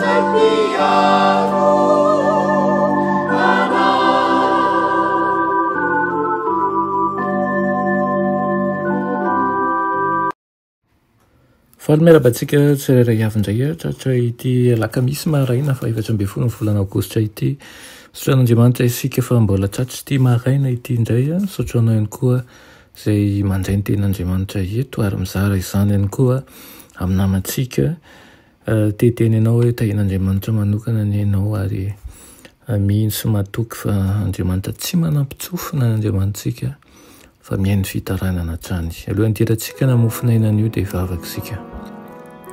izay mpiaro anay. Faly miarahaba antsika tsirairay avy indray tratra ity alakamisy maraina faha 14 ny volana aogositra ity. Misaotra an'Andriamanitra isika fa mbola tratra ity maraina ity indray. Misaotra anao ihany koa izay mandray ny tenin'Andriamanitra eto ary mizara izany ihany koa amin'ny namantsika. Te hiteny anao hoe tahian'Andriamanitra manokana anie ianao ary mino sy matoky fa Andriamanitra tsy manampin-tsofina ny Andriamanitsika fa mihaino ny fitarainana hatrany. Alohan'ny hidirantsika na mofon'aina anio dia hivavaka isika.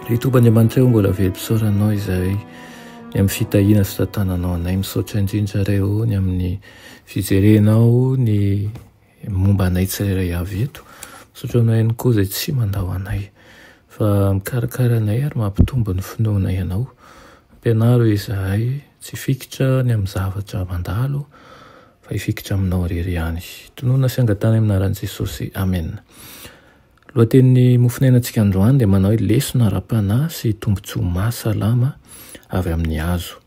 Ry Tompo Andriamanitra o, mbola velom-pisaoranao izahay ny amin'ny fitahiana sy tantananao anay. Misaotra indrindra Ray o ny amin'ny fijerenao ny momba anay tsirairay avy eto. Misaotra anao ihany koa izay tsy mandao anay fa mikarakara anay ary mampitombo ny finoanay anao. Ampianaro izahay tsy hifikitra ny amin'ny zavatra mandalo fa hifikitra aminao irery ihany. Tononina sy angatahana amin'ny anaran'i Jesosy. Amena. Lohatenin'ny mofonainantsika androany dia manao hoe lesona ara-panahy sy tombontsoa mahasalama avy amin'ny hazo.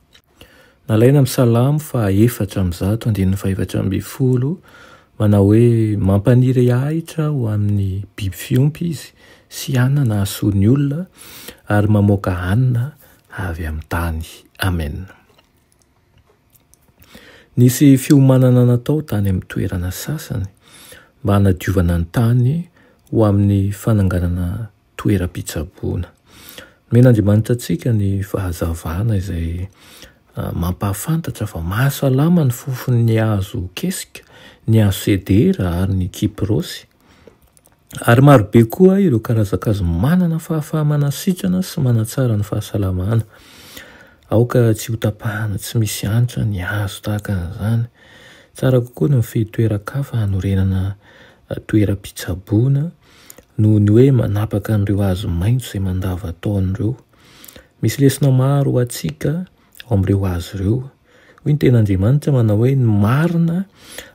Nalaina amin'ny Salamo faha 104 andininy faha 14 manao hoe mampaniry ahitra ho amin'ny biby fiompy izy sy hanana hahasoa ny olona ary mamoaka hanina avy amin'ny tany. Amena. Nisy fiomanana natao tany amin'ny toerana sasany mba hanadiovana ny tany ho amin'ny fananganana toeram-pitsaboana. Nomen'Andriamanitra antsika ny fahazavana izay mampahafantatra fa mahasalama ny fofon'ny hazo kesika, ny hazo sedera ary ny kyprosy. Ary marobe koa ireo karazan-kazo manana fahafaha-manasitrana sy manatsara ny fahasalamana. Aoka tsy hotapahana tsy misy antra ny hazo tahaka an'izany. Tsara kokoa ny mifehy toeran-kafa hanorenana toeram-pitsaboana noho ny hoe manapaka an'ireo hazo maitso izay mandavantaona ireo. Misy lesona maro ho antsika ao amin'ireo hazo ireo. Hoy ny tenin'Andriamanitra manao hoe ny marina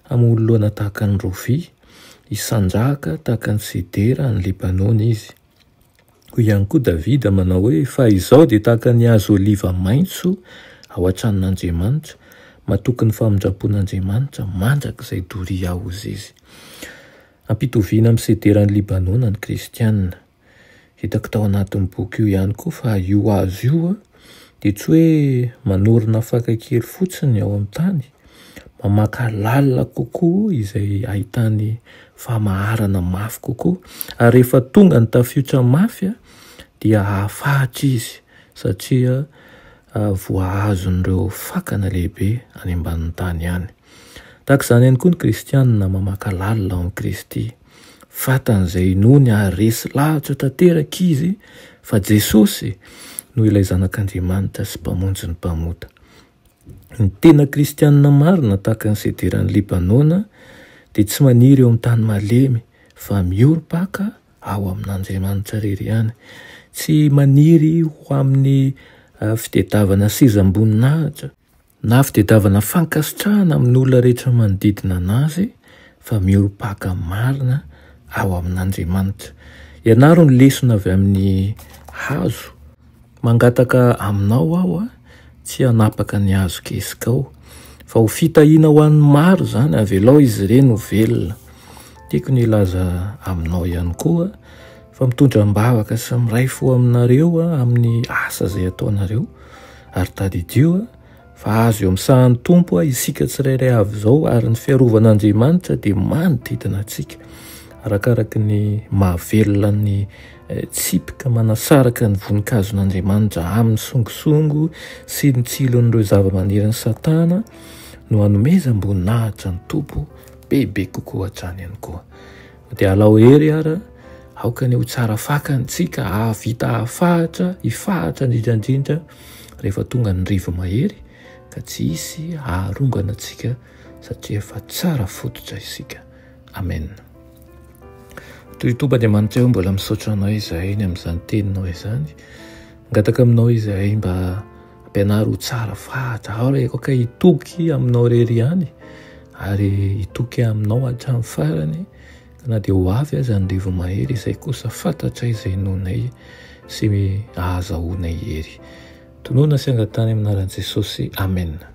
hamololoana tahaka ny rofia, hisandrahaka tahaka ny sedera any Libanona izy. Hoy ihany koa Davida manao hoe fa izao dia tahaka ny hazo oliva maitso ao an-tranon'Andriamanitra, matoky ny famindram-pon'Andriamanitra mandrakizay doria aho hozy izy. Ampitoviana amin'ny sederan'i Libanona ny kristiana. Hitako tao anatin'ny boky io ihany koa fa io hazo io dia tsy hoe manorina faka kely fotsiny ao amin'ny tany, mamaka lalina kokoa izay ahitany famaharana mafy kokoa, ary rehefa tonga ny tafiotra mafy dia hahafahatra izy satria voahazon'ireo fakana lehibe any ambanin'ny tany any. Tahaka izany ihany koa ny kristianina mamaka lalina ao amin'i Kristy. Fantany izay inoany ary resy lahatra tanteraka izy fa Jesosy no ilay Zanak'Andriamanitra sy Mpamonjy ny mpanota. Ny tena kristianina marina tahaka ny sederan'i Libanona dia tsy maniry eo amin'ny tany malemy fa miorim-paka ao amin'Andriamanitra irery ihany. Tsy maniry ho amin'ny fitedavana sezam-boninahitra. Na fitedavana fankasitrahana amin'olona rehetra manodidina anazy fa miorim-paka marina ao amin'Andriamanitra. Ianaro ny lesona avy amin'ny hazo. Mangataka aminao aho tsy hanapaka ny hazo kesikao, fa ho fitahiana ho an'ny maro izany, avelao izy ireny ho velona. Tiako ny hilaza aminao ihany koa fa mitondra am-bavaka sy miray fo aminareo amin'ny asa izay ataonareo. Ary tadidio fa azo eo amin'ny sahan'ny Tompo isika tsirairay avy izao ary ny fiarovan'Andriamanitra dia manodidina antsika. Arakaraky ny mahavelona ny eh, tsipika manasaraka ny voninkazon'Andriamanitra amin'ny songosongo sy ny tsilon'ireo zavamanirin'i Satana no hanomezam-boninahitra ny Tompo bebe kokoa hatrany ihany koa. Dia alao hery ara, aoka anie ho tsara faka antsika hahavita hahafahatra, hifahatra indrindra indrindra rehefa tonga ny rivo-mahery ka tsy hisy haharongana antsika satria efa tsara fototra isika. Amen. Toy Tompo Andriamanitra eo mbola misaotra anao izahay ny amin'izany teninao izany. Mangataka aminao izahay mba ampianaro ho tsara fahatra ary aoka hitoky aminao irery ihany ary hitoky aminao hatramin'ny farany ka na dia ho avy aza ny rivo-mahery izay kosa fantatray izay inoanay sy ahazahoanay hery. Tononina sy angatahana amin'ny anaran'i Jesosy. Amena.